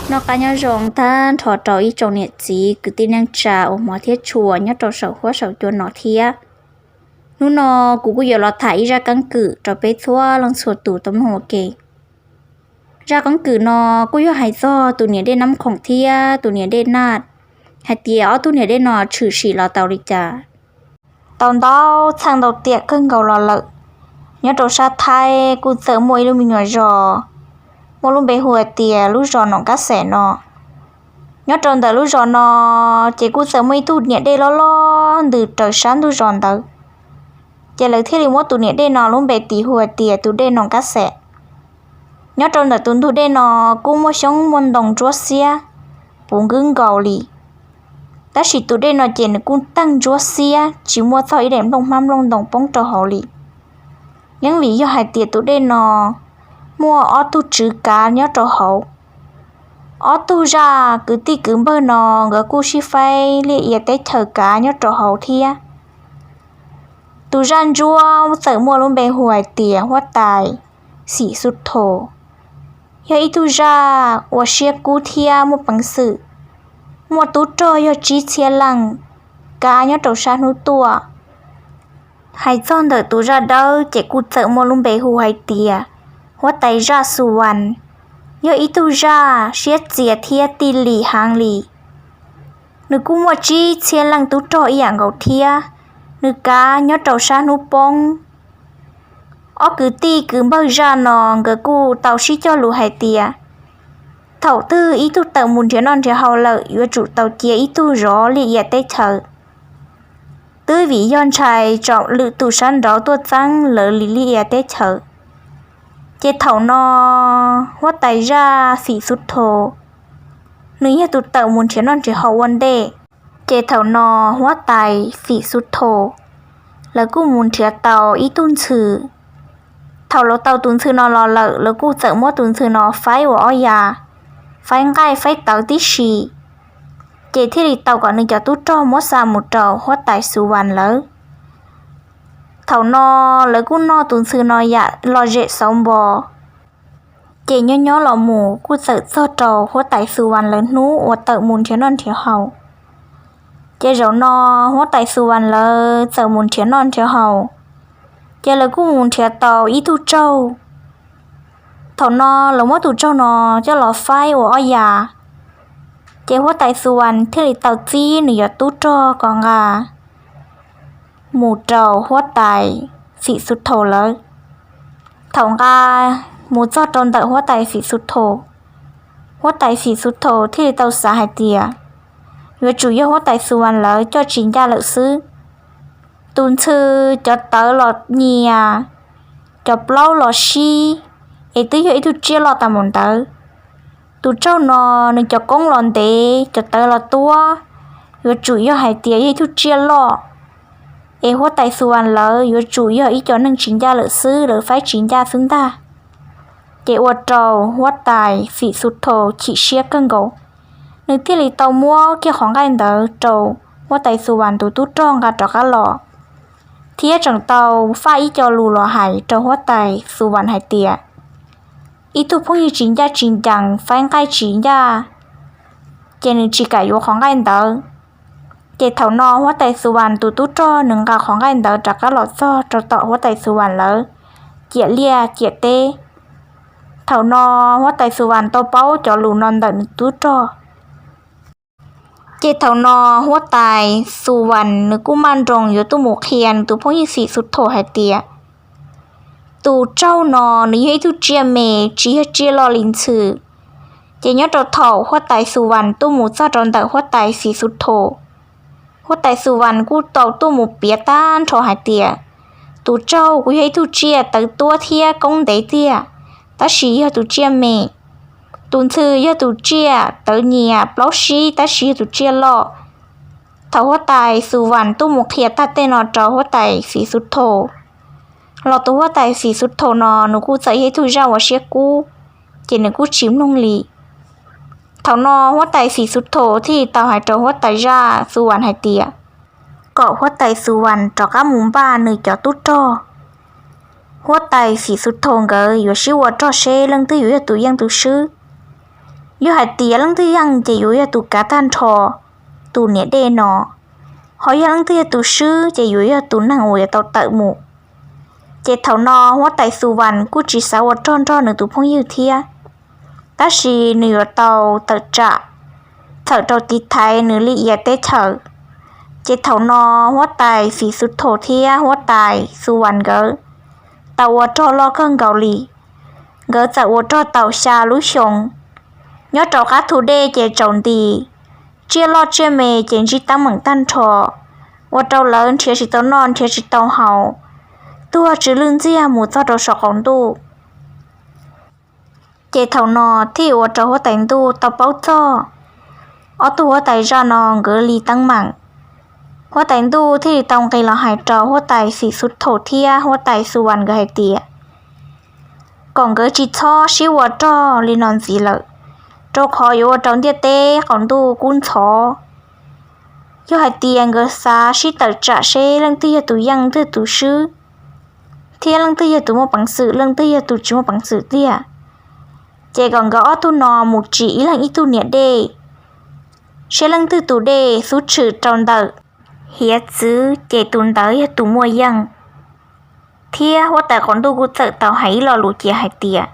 Noj qab nyob zoo tag nrho rau ib tsoom niam txiv kwv tij neej tsa uas hmov thiab tshua nyob rau saum huab saum cua no thiab. Hnub no kuv kuj yuav los tham ib zaj keeb kwm rau peb txhua leej txhua tus tau mloog ua ke. Zaj keeb kwm no kuj yog hais txog tus niam dej Nab Khoom thiab tus niam dej Naj, hais tias ob tug niam dej no tshwm sim los tau li cas. Tau ntau txheej ntau tiam kawg nkaus los lawm, nyob rau sab Thaib kuj txawm muaj ib lub me nyuam zos, muaj lub npe hu hais tias lub zos Noom Kab Xem no. Nyob rau ntawm lub zos no, ces kuj txawm muaj ib tug niam dej loj loj ntws raws sab ntug zos ntawd. Ces lawv thiaj li muab tus niam dej no lub npe tis hu hais tias tus dej Noom Kab Xem. Nyob rau ntawm tus ntug dej no kuj muaj xyoob muaj ntoo ntsuab xiab puv nkwb nkaus li. Tab sis tus dej no ces nws kuj teej ntsuab xiab tsis muaj txog ib daim nplooj hmab nplooj ntoo poob rau hauv li. Yeej vim yog hais tias tus dej no muaj ob tug tswv kav nyob rau hauv. Ob tug zaj kwv tij kwv npawg no nkawd kuj sib faib liaj ia teb chaws kav nyob rau hauv thiab. Tus zaj ntsuab txawm muaj lub npe hu hais tias huab tais Xim Xu Tho, yog ib tug zaj ua siab kub thiab muaj peev xwm, muaj tub rog yog tsib txhiab leej kav nyob rau sab hnub tuaj. Hais txog ntawm tus zaj dawb ces kuj txawm muaj lub npe hu hais tias huab tais zaj Xu Vas, yog ib tug zaj siab txias thiab tij lim heev li. Nws kuj muaj tsib txhiab leej tub rog ib yam nkaus thiab, nws kav nyob rau sab hnub poob. Ob kwv tij kwv npawg zaj no nkawd kuj tau sib cog lus hais tias thaum twg ib tug tawm mus nrhiav noj nrhiav haus lawm yuav tsum tau cia ib tug zov liaj ia teb chaws. Twb vim yog ntshai tsom lwm tus sab nraud tuaj txeeb lawv li liaj ia teb chaws. Ces thaum no huab tais zaj Xim Xu Tho, nws yog tus tawm mus nrhiav noj nrhiav haus ua ntej. Ces thaum no huab tais Xim Xu Tho, lawv kuj mus nrhiav tau ib tug ntxhw. Thaum lawv tau tus ntxhw no los lawm, lawv kuj txawm muab tus ntxhw no faib ua ob yam, faib nqaij faib tawv tib si, ces thiaj li tau kom nws cov tub rog muab xa mus rau huab tais Xu Vas lawv. Thaum no lawv kuj noj tus ntxhw no yam lom zem xauv npo. Ces nyob nyob los mus kuj txawm txog rau huab tais Xu Vas lawv hnub uas tawm mus nrhiav noj nrhiav haus. Ces zaum no huab tais Xu Vas lawv txawm mus nrhiav noj nrhiav haus, ces lawv kuj mus nrhiav tau ib tug tsaug. Thaum no lawv muab tus tsaug no coj los faib ua ob yam, ces huab tais Xu Vas thiaj li tau txib nws cov tub rog kom nqa mus rau huab tais Xim Xu Tho lawv. Thaum nqa mus txog rau ntawm huab tais Xim Xu Tho, huab tais Xim Xu Tho thiaj li tau xav hais tias yuav tsum yog huab tais Xu Vas lawv coj tsis ncaj lawm xwb. Tus ntxhw cov tawv los nyias, cov plaub los sib, es twb yog ib tug tsiaj loj tas mus ntawd. Tus tsaug no nws cov koob los ntev, cov tawv los tuab, yuav tsum yog hais tias yog ib tug tsiaj loj, es huab tais Xu Vas lawv yuav tsum yog ib co neeg tsis ncaj lawm xwb, lawv faib tsis ncaj xwb ntag. Ces ua rau huab tais Xim Xu Tho chim siab kawg nkaus, nws thiaj li tau muab kiag qhov nqaij ntawd rau huab tais Xu Vas tus tub rog nqa rov qab los, thiab tseem tau faj ib co lus los hais rau huab tais Xu Vas hais tias ib tug phooj ywg tsis ncaj tsis ncees faib nqaij tsis ncaj, ces nws tsis kam yuav qhov nqaij ntawd. Ces thaum no huab tais Xu Vas tus tub rog nws nqa qhov nqaij ntawd rov qab los txog rau tom huab tais Xu Vas lawv ciam liaj ciam teb. Thaum no huab tais Xu Vas tau paub cov lus no ntawm nws tub rog. Ces thaum no huab tais Xu Vas nws kuj maj nroos yuav tuaj mus qhia nws tus phooj ywg Xim Xu Tho hais tias tus tsaug no nws yog ib tug tsiaj me, tsis yog tsiaj loj li ntxhw. Ces nyob rau thaum huab tais Xu Vas tuaj mus txog rau ntawm huab tais Xim Xu Tho, huab tais Xu Vas kuj tau tuaj mus piav tag nrho hais tias tus tsaug kuj yog ib tug tsiaj tawv tuab thiab koob ntev tiag, tab sis yog tus tsiaj me. Tus ntxhw yog tus tsiaj tawv nyias plaub sib tab sis yog tus tsiaj loj. Thaum huab tais Xu Vas tuaj mus qhia tag tej no rau huab tais Xim Xu Tho los tus huab tais Xim Xu Tho no nws kuj txawm yog ib tug zaj uas siab kub, ces nws kuj tsis mloog li. Thaum no huab tais Xim Xu Tho thiaj tau hais rau huab tais zaj Xu Vas hais tias kom huab tais Xu Vas rov qab mus npaj nws cov tub rog. Huab tais Xim Xu Tho nkawd yuav sib ua rog seb leej twg yuav yog tus yeej tus swb. Yog hais tias leej twg yeej ces yuav yog tus kav tag nrho tus niam dej no, ho yog leej twg yog tus swb ces yuav yog tus neeg uas yuav tau tawm mus. Ces thaum no huab tais Xu Vas kuj tsis xav ua rog nrog nws tus phooj ywg thiab, tab sis nws yuav tau tawm tsam txhawm rau tiv thaiv nws li ia teb chaws. Ces thaum no huab tais Fim Xu Thos thiab huab tais Xu Vas nkawd tau ua rog loj kawg nkaus li. Nkawd txawm ua rog tau xya lub xyoo. Nyob rau qab thu dej ces tsaus nti, tsiaj loj tsiaj me ces ntsib teeb meem tag nrho, ua rau lawv nrhiav tsis tau noj nrhiav tsis tau haus, tuag tsw lwj ntxiag mus txog rau saum qaum ntuj. Ces thaum no thiaj ua rau huab tais ntuj tau paub txog ob tug huab tais zaj no nkawd li teeb meem. Huab tais ntuj thiaj li tau nqis los hais rau huab tais Fim Xu Thos thiab huab tais Xu Vas nkawd hais tias kom nkawd tsis txhob sib ua rog li no ntxiv lawm, rau qhov yuav ua rau ntiaj teb qaum ntuj kub ntxhov. Yog hais tias nkawd xav sib tawm tsam seb leej twg yog tus yeej leej twg tus swb, thiab leej twg yog tus muaj peev xwm leej twg yog tus tsis muaj peev xwm tiag, ces kom nkawd ob tug no mus tsim ib leeg ib tug niam dej, seb leej twg tus dej xub tshwm rau ntawm hiav txwv ces tus ntawd yog tus muaj yeej. Thiab huab tais qaum ntuj kuj txawm tau hais ib lo lus cia hais tias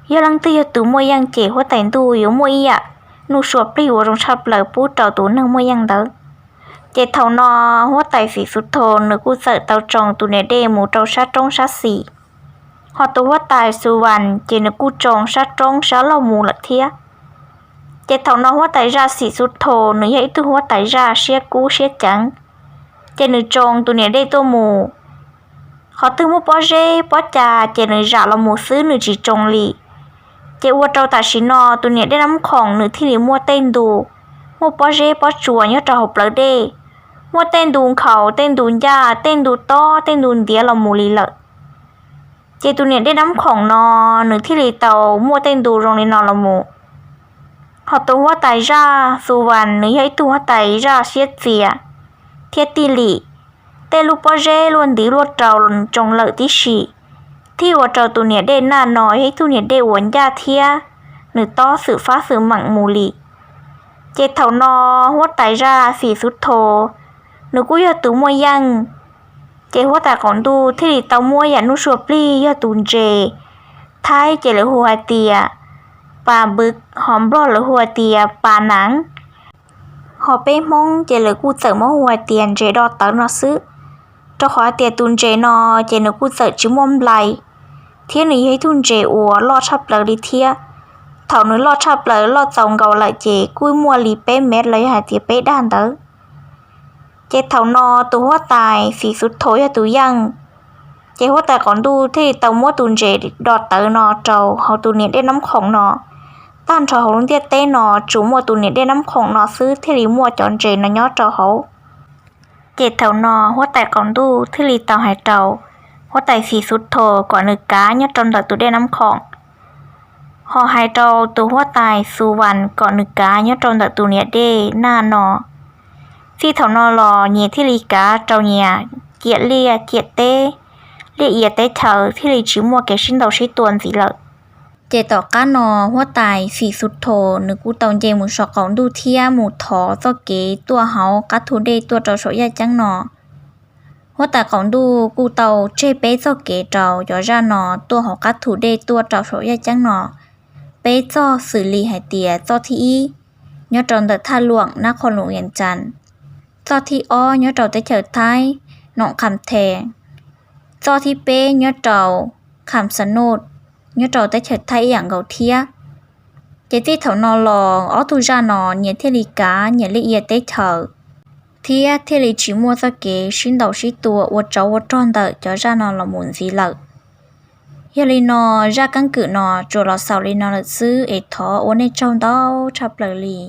yog leej twg yog tus muaj yeej ces huab tais ntuj yuav muaj ib yam nuj sua plig uas zoo tshaj plaws pub rau tus neeg muaj yeej ntawd. Ces thaum no huab tais Fim Xu Thos nws kuj txawm tau tsoo tus niam dej mus rau sab roob sab xis, ho tus huab tais Xu Vas ces nws kuj tsoo sab roob sab laug mus lawm thiab. Ces thaum no huab tais zaj Fim Xu Thos nws yog ib tug huab tais zaj siab kub siab ceev, ces nws tsoo tus niam dej tuaj mus. Qhov twg muaj pob zeb pob cas ces nws zam los mus xwb nws tsis tsoo li. Ces ua rau tam sim no tus niam dej Nab Khoom nws thiaj li muaj tej ntu, muaj pob zeb pob tsuas nyob rau hauv plawv dej, muaj tej ntu nkhaus tej ntu ncaj tej ntu tob tej ntu ntiav los mus li lawm. Ces tus niam dej Nab Khoom no nws thiaj li tau muaj tej ntu zoo li no los mus. Ho tus huab tais zaj Xu Vas nws yog ib tug huab tais zaj siab txias thiab tig lim, tej lub pob zeb luaj ntiv luaj rau tsoo lawm tib si, thiaj ua rau tus niam dej Naj no yog ib tug niam dej uas ncaj thiab nws tob xwm fab xwm meem mus li. Ces thaum no huab tais zaj Fim Xu Thos nws kuj yog tus muaj yeej, ces huab tais qaum ntuj thiaj li tau muab yam nuj sua plig yog tus ntses, Thaib ces lawv hu hais tias pas npwv, ho Nplog lawv hu hais tias pas nav, ho peb Hmoob ces lawv kuj txawm muab hu hais tias ntses do tawv no xwb. Rau qhov hais tias tus ntses no ces nws kuj txawm tsis muaj nplai, thiab nws yog ib tug ntses uas loj tshaj plaws li thiab. Thaum nws loj tshaj plaws loj txaus nkaus lawm ces kuj muaj li peb mev los yog hais tias peb dag ntawd. Ces thaum no tus huab tais Fim Xu Thos yog tus yeej, ces huab tais qaum ntuj thiaj li tau muab tus ntses do tawv no rau hauv tus niam dej Nab Khoom no. Tag nrho hauv lub ntiaj teb no tsuas muaj tus niam dej Nab Khoom no xwb thiaj li muaj cov ntses no nyob rau hauv. Ces thaum no huab tais qaum ntuj thiaj li tau hais rau huab tais Fim Xu Thos kom nws kav nyob rau ntawm tus dej Nab Khoom, ho hais rau tus huab tais Xu Vas kom nws kav nyob rau ntawm tus niam dej Naj no. Txij thaum no los nyias thiaj li kav rau nyias ciam liaj ciam teb, liaj ia teb chaws thiaj li tsis muaj kev sib ntaus sib tua ntxiv lawm. Ces tom qab no huab tais Fim Xu Thos nws kuj tau nce mus saum qaum ntuj thiab mus thov txoj kev tuaj hauv qab thu dej tuaj rau saum yaj ceeb no. Huab tais qaum ntuj kuj tau tseg peb txoj kev rau cov zaj no tuaj hauv qab thu dej tuaj rau saum yaj ceeb no. Peb txoj xws li hais tias txoj thib ib nyob rau ntawm Thaj Luam Nab Khoos Luam Vias Cas, txoj thib ob nyob rau teb chaws Thaib Noom Kham Thes, txoj thib peb nyob rau Kham Xa Nuj nyob rau teb chaws Thaib ib yam nkaus thiab. Ces txij thaum no los ob tug zaj no nyias thiaj li kav nyias liaj ia teb chaws, thiab thiaj li tsis muaj txoj kev sib ntaus sib tua ua tsov ua rog ntawm cov zaj no los mus ntxiv lawm. Yog li no, zaj keeb kwm no tsuas los xaus li no lawm xwb es thov ua nej tsaug ntau tshaj plaws li.